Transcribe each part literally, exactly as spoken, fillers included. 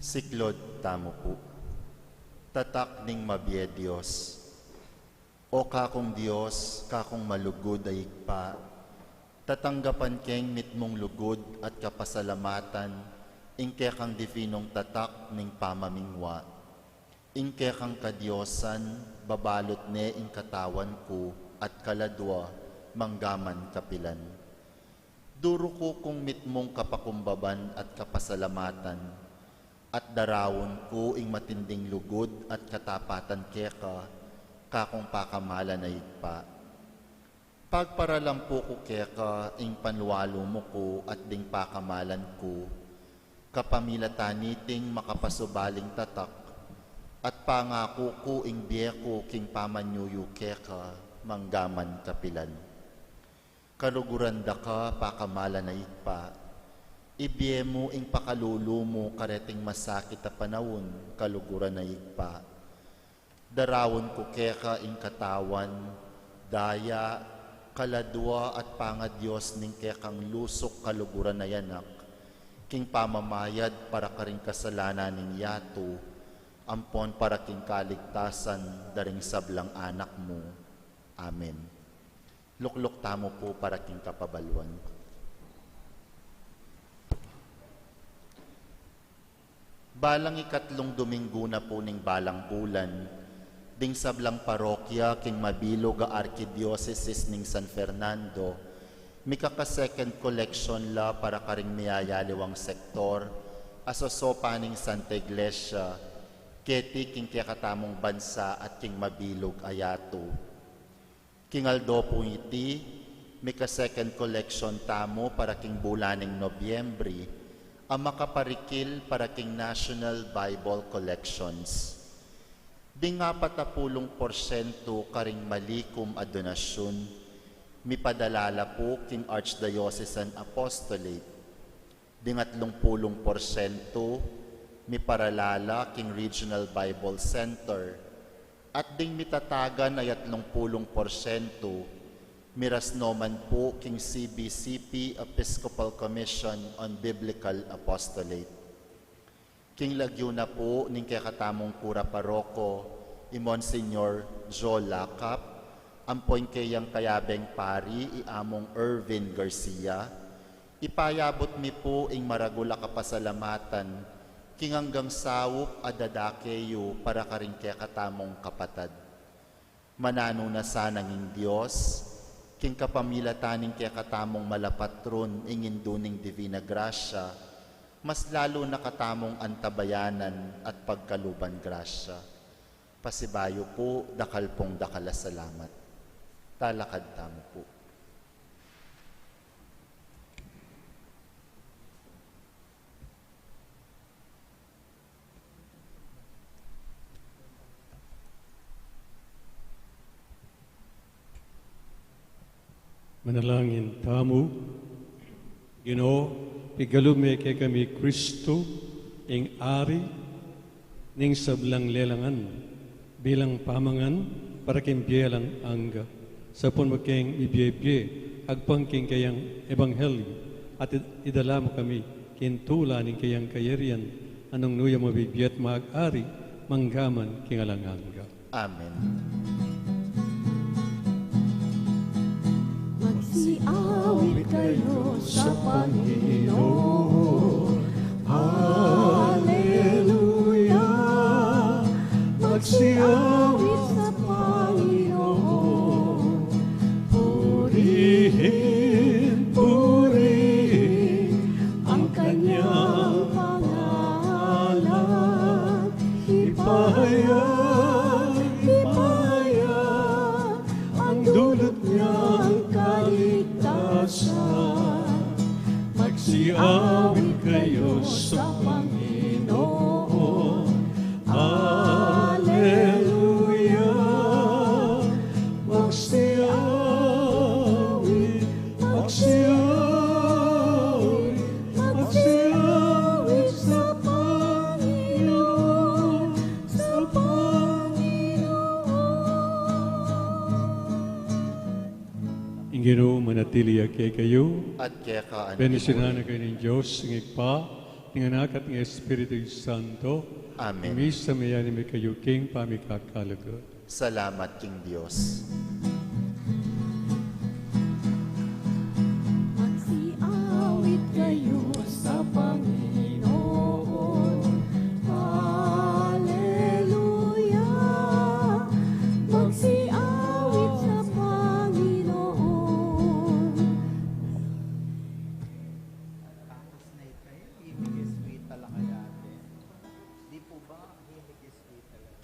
Siklaud tamu pu. Tatak ning mabie Dios. O kakung Dios, kakung malugud a Ibpa, tatanggapan keng mitmung lugud at kapasalamatan ing kekang dipinung tatak ning pamamingwa. Ing kekang kadiosan, babalut ne ing katawan ku at kaladua, manggaman kapilan. Duru ku kung mitmung kapakumbaban at kapasalamatan, at daraun ku ing matinding lugud at katapatan keka, kakung pakamalan a Ibpa. Pagparalampu ku keka ing panlualumu ku at ding pakamalan ku, kapamilatan niting makapasubaling tatak, at pangaku ku ing bie ku king pamanyuyu keka, manggaman kapilan. Kaluguran da ka, pakamalan a Ibpa. Ibie mu ing pakalulu mu kareting masakit a panaun, kaluguran a Ibpa. Daraun ku keka ing katawan, daya, kaladua at pangadios ning kekang lusuk kaluguran a Anak, king pamamayad para karing kasalanan ning yatu, ampon para king kaligtasan da ring sablang anak mu. Amen. Lukluk tamu pu para king kapabaluan. Balang ikatlung Dominggu na pu ning balang bulan, ding sablang parokya king mabilug a Arkidiosesis ning San Fernando, mikaka-second collection la para karing miyayaliwang sektor a sosopan ning Santa Iglesia keti king kekatamung bansa at king mabilug a yatu. King aldo pung iti, mika-second collection tamu para king bulan ning Nobyembre, a makaparikil para king National Bible Collections. Ding apat a pulung porsyentu karing malikum a donasyun, mipadala la pu king Archdiocesan Apostolate. Ding atlung pulung porsyentu, miparala la king Regional Bible Center, at ding mitatagan a atlung pulung porsyentu, miras no man pu king C B C P Episcopal Commission on Biblical Apostolate. King lagyu na pu ning kekatamung kura paroko, i Monsignor Joe Lacap, ampo ing keyang kayabeng pari, i Among Ervin Garcia, ipayabut mi pu ing maragul a kapasalamatan, king anggang saup a dadake yu para karing kekatamung kapatad. Mananu na sana ing Dios, king kapamilatan ning kekatamung malapatrun, ing Indu ning Divina Grasya, mas lalu na katamung antabayanan at pagkaluban grasya. Pasibayu pu, dakal pung dakal a salamat. Talakad tamu pu. Manalangin tamu. Ginu, pigalub me kekami Kristu, ing Ari ning sablang lelangan, bilang pamangan para king bie alang angga. Sapun mu keng mibie-bie agpang king keyang ebanghelyu, at id-, idala mu kami king tula ning keyang kayarian, a nung nu ya mabibie at mag-ari manggaman king alang angga. Amen. Magsiawit kayo sa Panginoon. Haleluya. Magsiawit sa Panginoon. Purihin, purihin ang kanyang pangalan. Ipahayag, ipahayag ang dulot niyang kaligtasan. Magsiawit kayo sa Panginoon. Aleluya. Magsiawit, magsiawit, magsiawit sa Panginoon, sa Panginoon. Ing Ginu manatili ya kekayu. At keka naman. Bendisyunan na kayu ning Dios, ing Ibpa, Ning Anak at ning Espiritu Santo. Amen. Ing misa meyari na kayu king pamikakalugud. Salamat king Dios. Magsiawit kayu sa Panginoon. Haleluya. Magsiawit sa Panginoon. Tapos na ito, eh. Himig Jesuita lang kaya, ate. Di po ba ang himig Jesuita lang?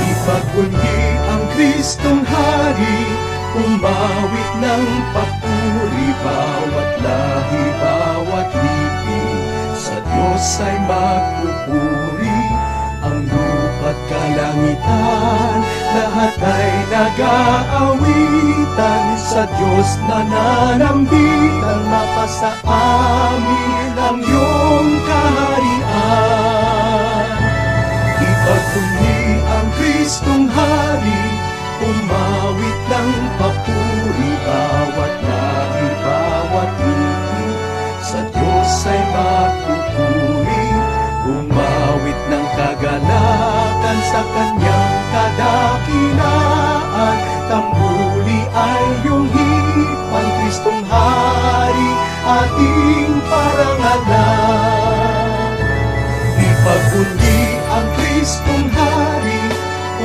Ipagkungi ang Kristong Hari, umawit ng papuri bawat lahi, bawat lipi, sa Diyos ay magpupuri. Ang lupa't kalangitan, lahat ay nag-aawitan, sa Diyos nananambitan, mapasa amin ang iyong kaharian. Ipagkungi ang Kristong Hari, umawit ng papuri bawat lahi, bawat lipi, sa Diyos ay magpupuri. Umawit ng kagalakan sa kanyang kadakilaan, tambuli ay iyong hipan, Kristong Hari, ating parangalan. Ipagkungi ang Kristong Hari,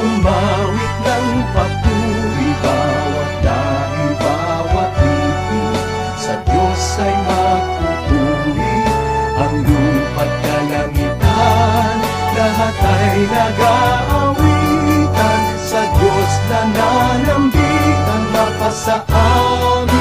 umawit ng papuri bawat lahi, bawat lipi, sa Diyos ay magpupuri. Ang lupa't kalangitan, lahat ay nag-aawitan, sa Diyos nananambitan, mapasa amin